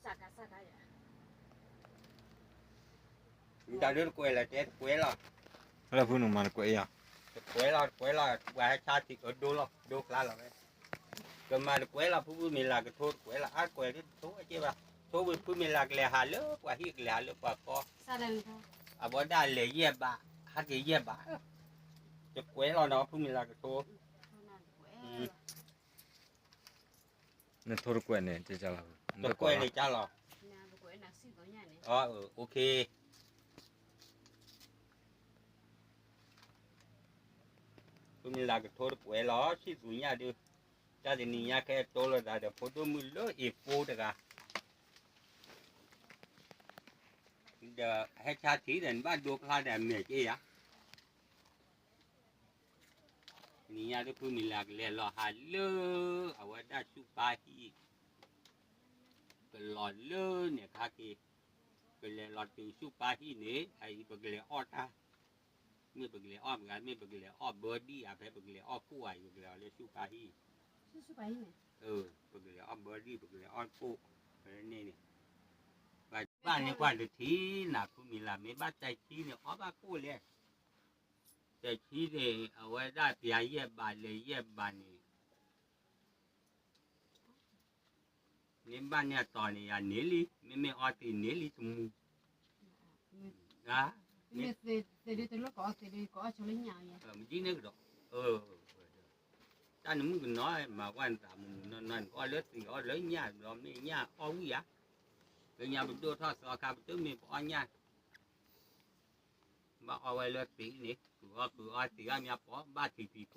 မ့ၢ်တၢ်ဒ်တကွဲးလၢတဲတကွဲးလီၤ, လၢဖုနုာ်မၤတကွဲးအံၤ, တကွဲးလီၤ တကွဲးလီၤ ပှၤဟဲဆါထံးကဒိလီၤ ဒိကျါလီၤဝဲ, ကမၤတကွဲးလီၤ ဖုဖုမ့ၢ်လၢကထိတကွဲးလီၤ အါတကွဲးဒ်တထိကဲဘၣ်, ထိဝံၤဖုမ့ၢ်လၢကလဲၤဟးလၢပှၤဟံၣ်ကလဲၤဟးလၢပှၤကီၢ်, အဝဲဒၣ်လဲၤယဲၢ်ဘး, ဟးက့ၤယဲၢ်ဘး, တကွဲးလီၤနီၤ ဖုမ့ၢ်လၢကထိ နထိတကွဲးန့ၣ် တကွဲးလီၤ, တကွဲးန့ၣ်ကလီၤ, ဖုမ့ၢ်လၢကထိတကွဲးလီၤ ဆံၣ်သူညၣ်ဒုး, တၢ်တနံၤညါခဲအံၤတိလိာ်သးဒီးဖိဒိၣ်မုၣ်လၢအ့ၣ်ဖိတဂၤ, ဒီးဟဲဆါထံးဒီးနဘၣ်ဒိဖျါဒီးအမဲာ်က့ယါ နံၤညါဒ်ဖုမ့ၢ်လၢကလဲၤလီၤဟးလၢ အဝဲဒၣ်ဆူၣ်ပၢ်ဟံၣ်, ကလီၤလၢန့ၣ်ခါက့ၤ, ကလဲၤလီၤတုၤဆူၣ်ပၢ်ဟံၣ်န့ၣ် အအံၤပကလဲၤအီၣ်တၢ်, မ့ၢ်ပကလဲၤအီၣ်မ့ၢ်ဂ့ၤ မ့ၢ်ပကလဲၤအီၣ်ဘၢဒံၣ်ဧါ ဖဲပကလဲၤအီၣ်ကိၣ်ဧါ ပကလဲၤအီၣ်လၢဆူၣ်ပၢ်ဟံၣ်, ပကလဲၤအီၣ်ဘၢဒံၣ် ပကလဲၤအီၣ်ကိၣ်, န့ၣ်န့ၣ်, ဘၣ်န့ၢ်ကွၢ်တထံၣ်နၤ ဖုမ့ၢ်လၢမ့ၢ်ဘၣ်တဲဆံန့ၣ် အီၣ်ဘၣ်ကိၣ်လဲၣ် တဲဆံန့ၣ် အဝဲဒၣ်ပျၤယဲၢ်ဘးလဲၤယဲၢ်ဘးန့ၣ်, မ့ၢ်ဘၣ်န့ၢ်အတီၤန့ၣ် ယၤန့ၢ်လံ မ့မ့ၢ်အီသံးန့ၢ်လံတမူ, မ့ၢ်သ့ဒ်တလိၣ်ကအီသံးဒ်ကအီၣ်ဆိလၢညၣ်အံၤ, မ့ၢ်ဒ်န့ၣ်ကဒီး, တၢ်နမုၣ်ကနီၤမၤကွၢ်နသးမုၢ်မုၢ်နီၢ်နီၢ်န့ၣ် ကအီၣ်လၢသံးအီၣ်လၢညၣ်ဘျီမ့ၢ်ညၣ်အီၣ်ဝံၣ်ဧါ, လၢညါပဒိၣ်ထီၣ်သီခါပတမ့ၢ်ပအီၣ်ညၣ် ဘၣ်အီၣ်ဝဲလၢသံးန့ၣ် ကုၤအီၣ်ကုၤအီသံးအီၣ်မ့ၢ်ပီ ဘၣ်ထံးထံးကိလီၤတဘီတ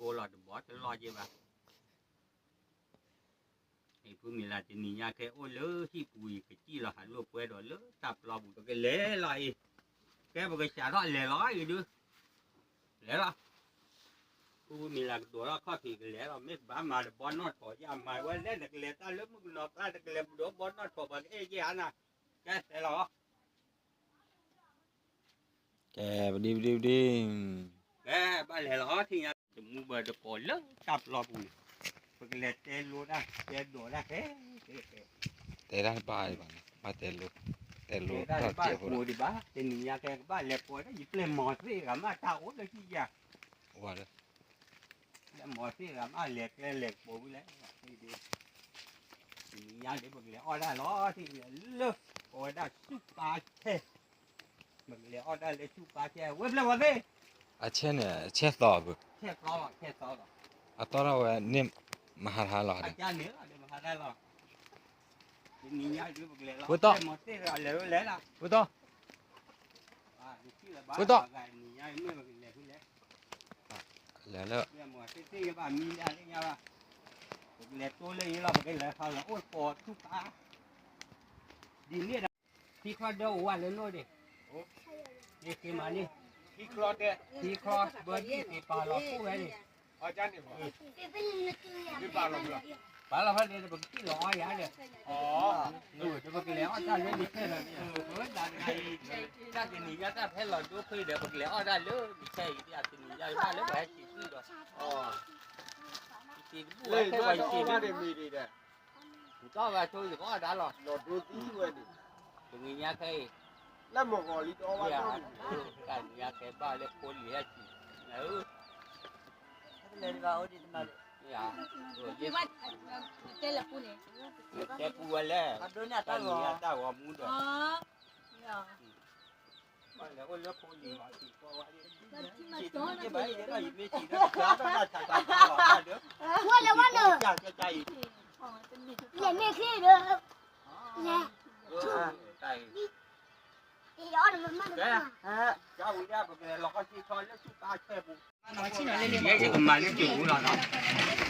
လီၢ်က့ဘၣ်, ဖုမ့ၢ်လၢတနံၤညါခဲအိၣ်လၢဟံၣ်ပူၤအံၤ ကစံၣ်လီၤဟးလိာ်ကွဲဒီးလၢတၢ်ပျီပူၤ ပကလဲၤလီၤအံၤ, ကဲပကစးထီၣ်လဲၤလီၤအံၤဒုး, လဲၤလီၤ, ဖုမ့ၢ်လၢကဒိးထီၣ်ခီၣ်ဖံးကလဲၤလီၤ မ့ၢ်ဘၣ်မၤတဘီနီၣ်ထိးယမၤဝဲလဲၣ် နကလဲၤတၢ်လၢမုၣ်ကနီၤဖျါ နကလဲၤပဒိးဘီနီၣ်ထိးပှၤကအဲၣ်ကဲဧါနၤ, ကဲလဲၤလီၤ ကဲ ပဒံပဒံပဒံ, ကဲ ဘၣ်လဲၤလီၤ ထံၣ်ညါ တမူဘၢတကိးလၢတၢ်ပျီပူၤန့ၣ်, ပကလဲၤတဲလိတၢ် တဲဒိးတၢ်ခဲ, တဲတၢ်တဘၣ်ဘၣ်, ဘၣ်တဲလိ, တဲလိတၢ်တဘၣ်ကိးဒံးဘၣ်, တနံၤညါကဲကဘၣ်လဲၤကိးလၢ ယပျဲၢ်မီၤသ့ၣ်ဂၤမး တၢ်အိၣ်လၢဟံၣ်ယၤ, ပျဲၢ်မီၤသ့ၣ်ဂၤမး လဲၤကျဲလဲၤကပိာ်ဝံၤလဲၣ်, တနံၤညါဒ်ပကလဲၤအီၣ်တၢ်လီၤ ထံၣ်လၢ ပဝဲဒၣ်ဆူၣ်ပၢ်ဆဲး, ပကလဲၤအီၣ်တၢ်လၢဆူၣ်ပၢ်ဆဲး ဝဲဖျဲၣ်ဝဲသ့ၣ်, အဆဲးန့ၣ် အဆဲးသီဘၣ်, အသီထီၣ်ဝဲန့ၣ် မဟါထါလီၤ, ဝဲတီ, ဝဲတီ, ဝဲတီ, လဲၤလၢ ပကလဲၤတိလၢအံၤလီၤ ပကလဲၤဖးလီၤအိၣ်ကိးဆူၣ်ပၢ်, ဒ်န့ၣ်ဒီး ထံချီဒၢအိၣ်ဝဲလၢနိၣ်ဒံး, ယက့ၤမၤန့ၢ်, ထံချီဘၢဒံၣ်က့ၤပာ်လီၤခိၣ်ဝဲန့ၣ်, ပာ်လီၤဖဲန့ၣ် ပကထံၣ်လီၤအီယၤဒီး, ဒီးပကလဲၤအီၣ်တၢ်လၢနဆဲးဒီး, တၢ်တနံၤညါတၢ်ဖဲလီၤဒိဖဲဒီး ပကလဲၤအီၣ်တၢ်လၢနဆဲးအံၤ တၢ်တနံၤညါဘၣ်လၢပှၤဟဲစံးသုဒီး, ယစံးတဘူၣ်ဝဲခဲပှၤယစံးတဘူၣ် ဒီးဘၣ်ဆိယကအီၣ်ဒၣ်လီၤ, တနံၤညါခဲအံၤ, တနံၤညါခဲဘၣ်လၢဖိလံၤဟဲစံး, တဲပူဝဲလဲၣ်, တၢ်နံၤညါတၢ်ဂီၤမူဒီး ဘၣ်လဲၤအိၣ်လၢဖိလံၤမၤစံးကီးဝဲ, စံးတဘူၣ်ဘၣ်ယဲဒီး ယမ့ၢ်စံးဒီး တၢ်ဘၣ်တၢ်ဆးတၢ်ဘၣ်လီၤတၢ်ဒီး, ဝဲလဲၤဝဲလၢ, လဲၤမ့ၢ်ဃ့ဒီး, လဲၤ, ကဲ, ကၢ်ဝံၤဒၣ်ပကလဲၤလီၤခီၣ်ထံချီလၢဆူၣ်ပၢ်ဆဲးပူၤ, ယဲယကမၤလၢကၠိပူၤလီၤ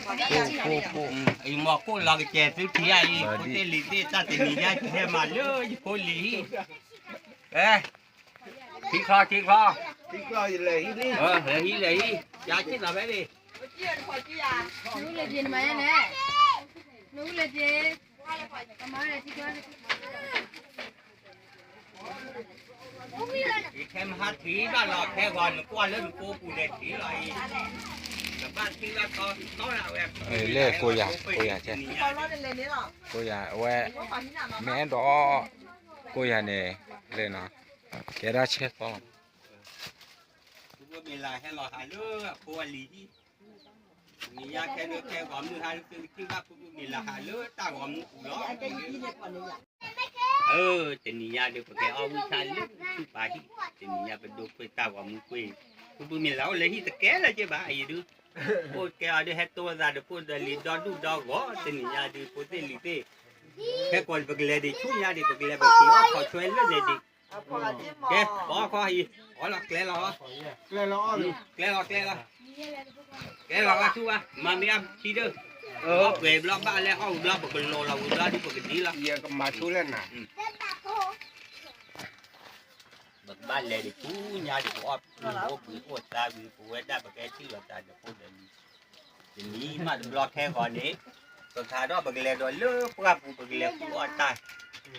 နီၤ, ယမၤကိၣ်လီၤကစဲးသုထံအံၤ ဖိသ့ၣ်လံၤသ့ၣ် တၢ်တနံၤညါယဟဲမၤလၢယဖိလံၤ, ကဲ, ထံချီ ထံချီ, လဲၤဟံး လဲၤဟံး, ယၤက့ၤနီၤဖဲန့ၣ်, နလဲၤက့ၤနမၤလဲၣ်, နလဲၤက့ၤ, ကမၤလဲၣ်ထံချီ ယခဲမဟါထံၣ်ဘၣ်လီၤ ခဲဂီၤနကွၢ်လၢနကိပူၤန့ၣ်ထံၣ်လီၤအံၤ, ကဘၣ် လၢကိးယၤ, ကိးယၤကဲ, ကိးယၤအဝဲ, မ့ၢ်အဲၣ်ဒိးအီၣ်, ကိးယၤန့ၣ်, လၢနီၤ, ကဲဒၣ်ဆဲသီလီၤ. မ့ၢ်လၢဟဲလီၤဟးလၢအဖိအလံၤဟံၣ်, တနံၤညါခဲဒိၣ်ခဲဂီၤမုၢ်ဟါလၢသုကထံၣ်ဘၣ် ဖုဖုမ့ၢ်လၢဟးလၢတၢ်ဂီၤမူပူၤလီၤ. အၢ, တနံၤညါဒုး ပကဲအီၣ်ဝံၣ်ခါလၢဆူၣ်ပာ်ဟံၣ်, တနံၤညါပဒိကွ့ၢ်တၢ်ဂီၤမူကွ့ၢ်, ဖုဖုမ့ၢ်လၢအိၣ်လၢဟံၣ်တကဲလၢၤက့ဘၣ် အံၤဒုး, အိၣ်ကဲအီၤဒုး ဟဲတိၢ်သးဒီးဖိဒီးလံၤဒီဒူၣ်ဒီဂီၤ, တနံၤညါဒုး ဖိသ့ၣ်လံၤသ့ၣ်, ဟဲကိးပကလဲၤဒံးဆူညါဒံး ပကလဲၤပက့ၤအီၣ်ခီဆွဲလၢန့ၣ်ဒံး, ကဲ, ပအီၣ်ခီအံၤ, အီၣ်လီၤကျဲလီၤ, ကျဲလီၤ, ကျဲလီၤ, ကျဲလီၤ, ကျဲလီၤလၢဆူၣ်ဘၣ်, မၤမ့ၢ်အထံဒၢ, အီၣ်ပှဲၤဘျီဘၣ်လဲၣ် အီၣ်ဝံၤဘျီ ပကလီၤလီၤဝံၤဘျီဒုး ပကဒံလီၤ, မၤဆူၣ်လၢနၤ ပကဘၣ်လဲၤဒံးဆူညါဒံး ပအီၣ်ပူၤအိၣ်ဘှံးအိၣ်သါဝံၤ ပဝဲဒၣ်ပကဟဲထံၣ်လိာ်သးဒီးဖိဒီးလံၤ, တနံၤမးတဘျီခဲဂီၤန့ၣ်, ပခးဒီးပကလဲၤဒီးလၢပှၢ်ပူၤ ပကလဲၤဃုအီၣ်တၢ်, ပက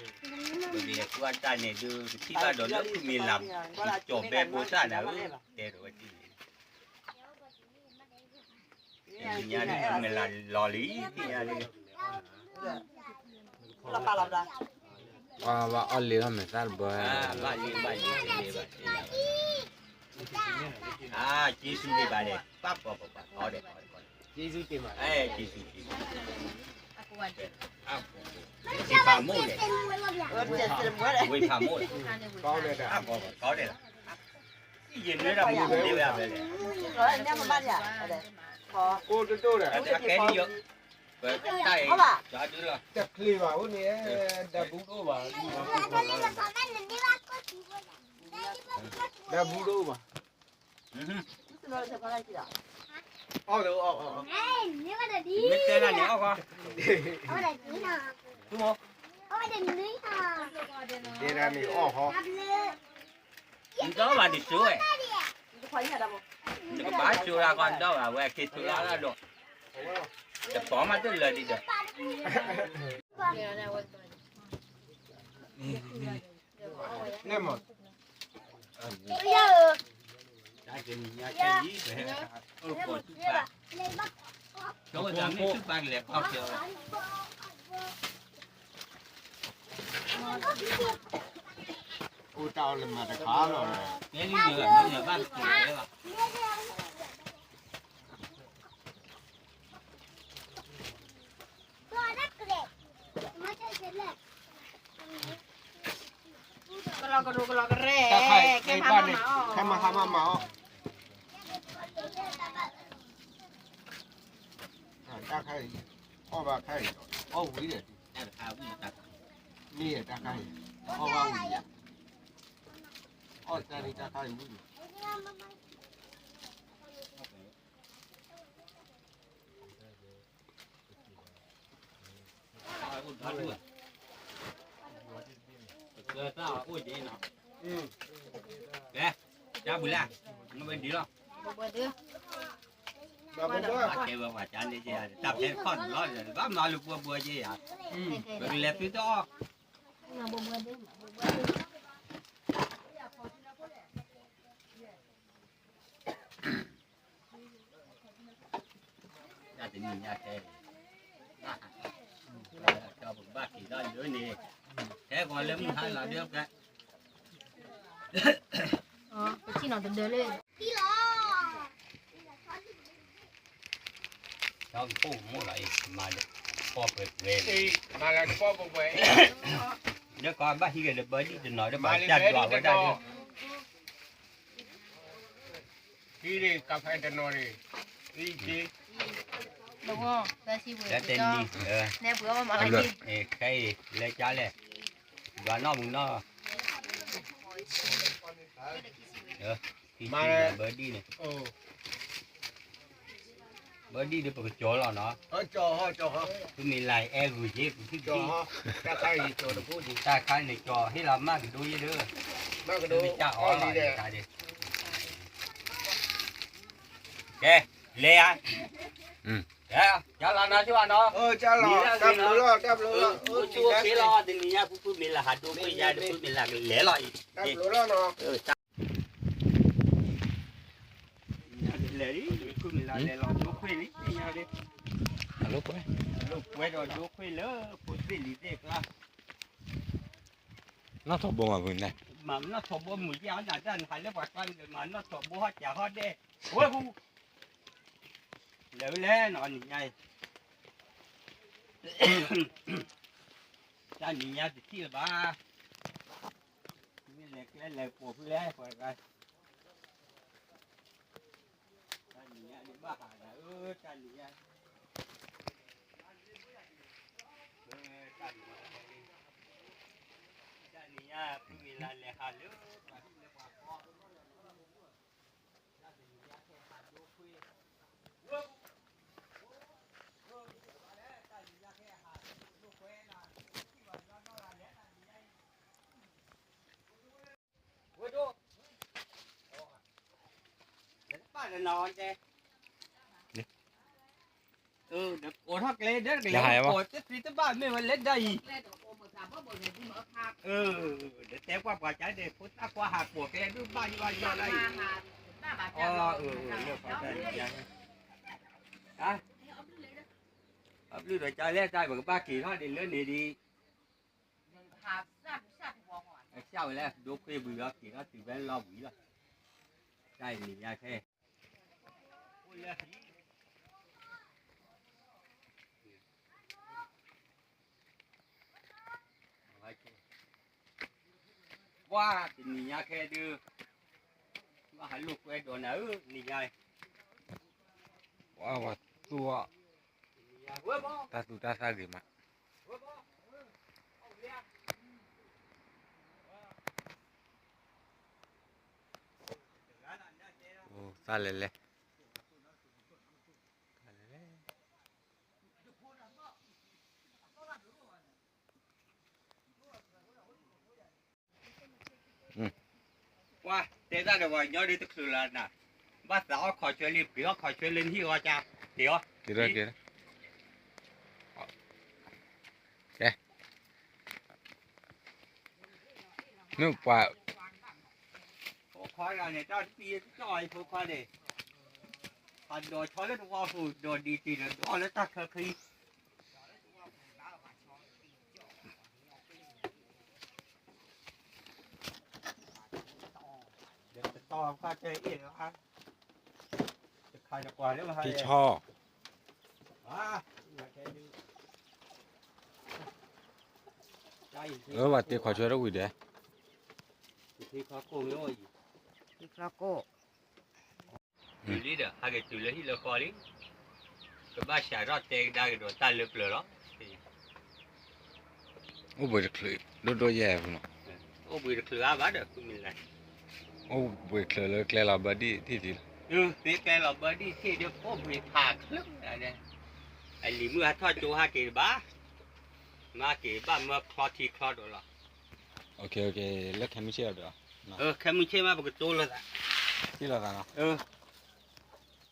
လဲၤဃုအီၣ်တၢ်န့ၣ်ဒုး ပထံၣ်ဘၣ်ဒီးလၢဖုမ့ၤလး, ကၠီၣ်ဘဲဘိစၢ်နၤဧၢ, တဲဒီးဝဲတံၢ်န့ၣ် တနံၤညါဒုး ဖုမ့ၤလးလီၤလံ, တနံၤညါဒုး, ဘၣ်အီၣ်လံလီၤ မဲာ်သၣ်တဘၢ, ဘၣ်လံ ဘၣ်လံ တလ့ဘၣ်, အါ က့ၤဆူၣ်ဒံးဘၣ်လဲၣ်, ပၢ်ပီၤပီၤပီၤ က့ၤဆူၣ်, က့ၤဆူၣ်, ဝ့ၢ်ဖးမိၢ်လဲၣ်, ဝ့ၢ်ဖးမိၢ်လဲၣ်, ကီၢ်လဲၣ်, ယမ့ၢ်ဒၣ်မူဒ့ဝဲအဝဲလဲၣ်, ကိၢ်တဒိၣ်ဒီး, အခဲအံၤ, ပတၢ်အံၤ, တချ့ဘၣ်အိၣ်န့ၣ်, ဒီးဘူးတအိၣ်ဘၣ်, ဒီးဘူးတအိၣ်ဘၣ်, အီၣ်လၢအီၣ်, မ့ၢ်တဲဒၣ်န့ၣ်အီၣ်ဃီ, တဲဒၣ်န့ၣ်အီၣ်ဃီ, နဒီဘၣ်တစိၤဝဲ, နကဘၣ်စိၤလၢကီၢ်နဒီဘၣ်ဝဲ က့ၤစိၤလၢလၢဒီး, တပိာ်မးတလၢာ်ဒံးဒီး, လဲၣ်မး, တၢ်တနံၤညါခဲအံၤ ပဟဲအိၣ်ကိးဆူၣ်ပာ်, ကၠီဝဲဒၣ်မ့ၢ်ဆူၣ်ပာ်ကလဲၤဖီၣ်ကၠီဝဲ, အိၣ်တၢ်အီၣ်လၢမၤတခါလီၤ, ကဲလံဒီး မ့ၢ်ဘၣ်ကလဲၤဘၣ် ကလီကရိကလီကရဲ, ခဲမၤဟါမၢ်မၤအီၣ်, တၢ်ခါအံၤ, အီၣ်ဘၣ်ခါအံၤ, အီၣ်ဝံၤဒီး, မ့ၢ်တၢ်ခါအံၤ, အီၣ်ဘၣ်ဝံၤယၤ, အီၣ်တၢ်န့ၣ်တၢ်ခါအံၤဝံၤန့ၣ် ကဲ, ကၢ်ဘူးလၢ, မ့ၢ်ဝဲဒ်လီၤ, ကဲဝဲပှၤကၢ်န့ၣ်ကဲ, တၢ်ဖဲခီၣ်တဘျီ, ဘၣ်မၤလၢပှဲၤပှဲၤကဲယၤ, ပကလဲၤသုတအီၣ် တၢ်တနံၤညါခဲအံၤ, ပကဘၣ်က့ၤထီၣ်လၢန့ၣ်, ထဲကီးလၢမုၢ်ဟါလီၤဒၢကဲ, ပထံၣ်နီၤတဒၢလၢ ဒီးကပိာ်မိၢ်လီၤအံၤ, မၤလၢကပီၢ်ပှဲၤပှဲၤ, မၤလၢကပီၢ်ပှဲၤပှဲၤ, ဒီးကဘၣ်ဟံးက့ၤလၢဘၢဒံၣ်တနီၤ ဒီးဘၣ်ကၢ်ဒွးဝဲဒၣ်ဒီး, ဟံးန့ၣ်ကဖဲတနီၤန့ၣ်, အံၤက့ၤ, လၢတနံၤ, ခဲအံၤလဲၤကၢ်လဲၣ်, ဒွးနီၢ်မုၢ်နီၢ်, မၤလၢဘၢဒံၣ်န့ၣ် ဘၢဒံၣ်ဒီးပကကၠီလီၤနီၤ, သုမ့ၢ်လၢအဲၣ်ဂုာ်က့ၤ ပထံၣ်က့ၤ, တၢ်ခါန့ၣ်ကၠီ ဟ့ၣ်လီၤမၢ်ကဒိယ့ၣ်ဒီး, မ့ၢ်ကၠီအီၣ်လီၤတခါဒီး, ကဲ, လဲၤယၤ, ကၠီလီၤနီၤ ဆိဘၣ်နီၤ, တၢ်ဘျုးလီၤ တၢ်ဘျုးလီၤ, အိၣ်ဆူၣ်အိၣ်ချ့လီၤ တနံၤညါ ဖုဖုမ့ၢ်လၢဟးဒိကွံာ်ယၤဒီး ဖုမ့ၢ်လၢကလဲၤလီၤအံၤ, တၢ်ဘျုးလီၤနီၤ, လဲၤလံ, ဖု မ့ၢ်လီၤလဲၤလီၤဒိခွ့လံ ညါဒ်, အလိာ်ကွဲ, အလိာ်ကွဲဒီးဒိခွ့လၢဖိသ့ၣ်လံၤသ့ၣ်ကျါ, နီၣ်ထီၣ်ဘိမးဖုန့ၣ်, မၤနီၣ်ထီၣ်ဘိမုၢ်ယါအီၣ်နၤတၢ်နဟးလၢပှၤကျါန့ၣ် မၤနီၣ်ထီၣ်ဘိဟီၣ်စးဟီၣ်ဒဲး, ဝဲၢ်ဟူ, လဲၤဝဲလဲၣ်နီၤနံၤညါအံၤ, တၢ်နံၤညါတထံၣ်လၢၤဘၣ်, မ့ၢ်လဲၤကျဲလဲၤပိာ်ဖုလဲၣ်ပှၤတဂၤ တၢ်နံၤညါဒ်ဘၣ်ဟးနၤဧၢ, တၢ်နံၤညါ, တၢ်နံၤညါ, တၢ်နံၤညါ ဖုမ့ၢ်လၢလဲၤဟးလၢပှၤဟံၣ်လၢပှၤဃီ, တၢ်နံၤညါခဲဟးဒိခွ့, တၢ်နံၤညါခဲဟးဒိခွ့နၤ, ထံၣ်ဘၣ်ညီနီၢ်ဂၤလဲၣ်နံၤညါအံၤ ဝဲဒိၣ်, ဒီးတပၣ်ဒီးနီၤတဲ, ဒီးအိးထီၣ်ကျဲဒီးတကလဲၤအိးတသ့တဘၣ်မ့ၢ်ဝဲလဲၤဒၣ်အံၤ, ဒီးတဲကွၢ်ပှၤကါဒီး ဖိသၣ်ခွါဟးပိာ်ကျဲဒုးဘၣ်ယွၤယွၤလၢအံၤ, အီၤ, အီၤ, အဘျုးဒီးကါလဲၣ်တၢ် ပကဘၣ်က့ၤထီၣ်ဒ်လၢန့ၣ်ဒ် အစၢ်ဝဲလၢဒိခွ့ဘုးလီၤ က့ၤထီၣ်တုၤဖဲလီၤဝံၤလီၤ, တၢ်အံၤနံၤညါခဲ, အိၣ်လၢဟံၣ်, ပှၤတနံၤညါခဲဒုး, ဘၣ်ဟးလိာ်ကွဲဒီးနၤဧၢ နံၤညါအံၤ, ပှၤသူၣ်အီၣ်, တၢ်သူၣ်တၢ်သၣ်ဂ့ၤမး သၣ်လဲၤလဲၣ်, သၣ်လဲၤလဲၣ်, ပှၤတဲတၢ်ဒီးပှၤကညီဒ်တချုးလၢနၤ, ဘၣ်သးအီၣ်ခီဆွဲလံ ပက့ၤအီၣ်ခီဆွဲလၢနဟံၣ်အီၤကါ, က့ၤအီၣ်, က့ၤ, ကဲ, မ့ၢ်ပှၤ ဖိခွါတဂၤန့ၣ် တၢ်တပံၤတကီၢ်အံၤ ဖိခွါန့ၣ်, ဟးဒီးဆီလၢတဝီပူၤ ဒီးဒံးတံၢ်ဒီးဒီးလၢတၢ်ခၢခံ, ဒီးတတီၢ်ခါတဲအ့ၣ်လီၤ, တခါတကွၢ်လၢမဟါ, က့ၤဆီ အၢ ဘၣ်တ့ခီဆွဲတဝံၤဒီး, တ့ခီကိၢ်, တုၤလံဒီး ဟးက့ၤတုၤလၢဟံၣ်လၢဃီလံ, ကဘၣ်စးထီၣ်တဲကဒါက့ၤဒီးတၢ်လၢပျၢၤလီၤ, အိၣ်ဘှံးတချုး ဒိၣ်ဒိၣ်ယဲၢ်ဖုနီၤ, အိၣ်ဘှံးတချုးအါဘၣ်ဒီး အိၣ်ဘှံးတချုးလၢကျဲလီၤဘၢဒံၣ်ထံၣ်ဒံး, သ့ကျဲလီၤဘၢဒံၣ်ထံၣ်ဒီး အိၣ်ဘှံးဖးချုး, အလံၤမုၢ်ဟးထီၣ်ကၠိဟးက့ၤတဘၣ်, မၤက့ၤဘၣ်မၢချီထံချီဒီးလီၤ, လၢခဲမုၢ်ဆ့ၣ်ဒီး, ခဲမုၢ်ဆ့ၣ်မးပကတိၤလိာ်သး, ထံၣ်လိာ်သးနီၤ,